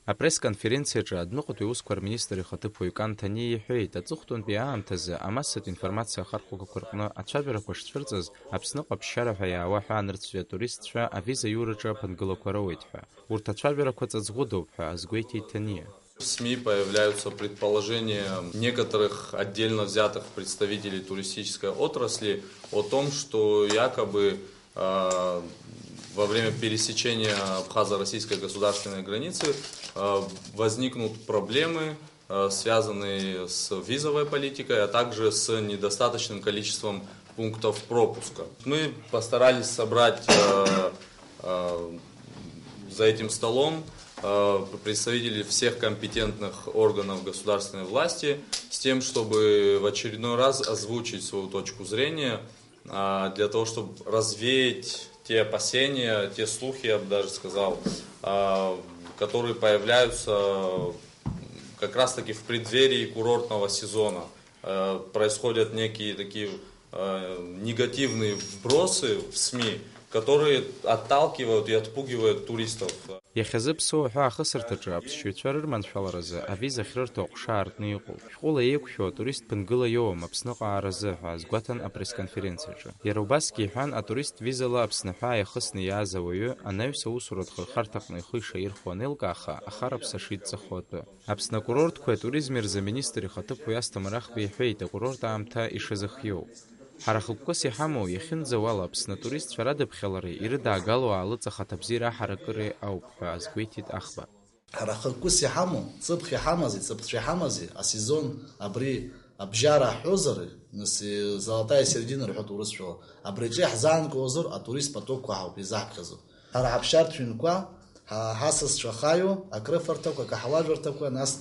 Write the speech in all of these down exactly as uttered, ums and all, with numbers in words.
Апресс-конференциаҿы адәныҟатәи аусқәа рминистр ихаҭыԥуаҩ Кан Ҭаниа иҳәеит, аҵыхәтәантәи аамҭазы амассатә информациа ахархәагақәа рҟны ацәажәарақәа шцәырҵыз Аԥсныҟа аԥсшьара ҳәа иаауа аҳәаанырцәтәи атуристцәа авиза аиураҿы аԥынгылақәа роуеит ҳәа. Урҭ ацәажәарақәа ҵаҵӷәыдоуп ҳәа азгәеиҭеит Ҭаниа. В СМИ появляются предположения некоторых отдельно взятых представителей туристической отрасли о том, что якобы, а, во время пересечения абхазо-российской государственной границы, а, возникнут проблемы, а, связанные с визовой политикой, а также с недостаточным количеством пунктов пропуска. Мы постарались собрать, э, э, за этим столом, э, представителей всех компетентных органов государственной власти с тем, чтобы в очередной раз озвучить свою точку зрения, а, для того, чтобы развеять те опасения, те слухи, я бы даже сказал, а, которые появляются как раз-таки в преддверии курортного сезона. Э, происходят некие такие, э, негативные вбросы в СМИ, которые отталкивают и отпугивают туристов. Иахьазы Ԥсоу аҳәаахысырҭаҿы аԥсшьаҩцәа рырманшәаларазы авиза ахьрырҭо аҟәша аартны иҟоуп. Шәҟәыла еиқәшәо атурист ԥынгыла иоуам Аԥсныҟа ааразы ҳәа азгәаҭан апресс-конференциаҿы. Иара убасгьы иҳәан, атурист визала Аԥсны аҳәаа иахысны иааз ауаҩы анаҩс аусуратә хырхарҭаҟны ихы ишаирхәо анеилкааха, ахараԥса шидҵахо атәы. Аԥсны акурортқәеи атуризми рзы аминистр ихаҭыԥуаҩ Асҭамыр Ахба иҳәеит, акурорт аамҭа ишазыхиоу. Ҳара хықәкыс иҳамоу, иахьынӡауала Аԥсны атуристцәа радыԥхьалареи ирыдаагало аалыҵ ахаҭабзиара аҳаракыреи ауп ҳәа азгәеиҭеит Ахба. Ҳара хықәкыс иҳамоу, ҵыԥх иҳамази, ҵыԥхцәа иҳамази, асезон абри абжьара ҳҳәозар, нас, золотая середина рҳәоит урысшәала, абри аҿы иаҳзаанкылозар, атурист потокқәа ҳауп изаҳԥхьаӡо. Ҳара ҳаԥсшьарҭа ҩнқәа, ҳа-, ҳасасцәа ахаиу, акрыфарҭақәа, акаҳуажәырҭақәа, нас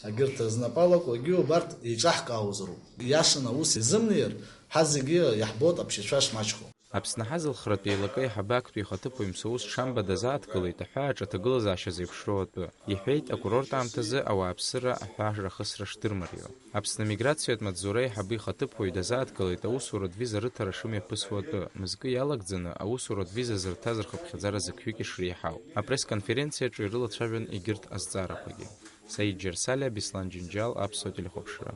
егьырҭ знапы алакуагьы убарҭ еиҿаҳкаауазароуп. Иашан аус изымнеир, ҳазегьы иаҳбоит аԥсшьацәа шмаҷхо. Аԥсны ҳазылхратә еилакы аиҳабы актәи ихаҭыԥуаҩ Мсоусҭ Шамба дазааҭгылеит аҳәааҿы аҭагылазаашьа зеиԥшроу атәы. Иҳәеит, акурорт аамҭазы ауааԥсыра аҳәаа рахысра шдырмарио. Аԥсны амиграциатә маҵзура аиҳабы ихаҭыԥуаҩ дазааҭгылеит аусуратә виза рыҭара шымҩаԥысуа атәы, мызкы иалагӡаны аусуратә виза зырҭаз рхыԥхьаӡара зықьҩык ишреиҳау. Апресс-конференциаҿы ирылацәажәон егьырҭ азҵаарақәагьы. Саид Џьарсалиа, Беслан Џьынџьал, Аԥсуа телехәаԥшра.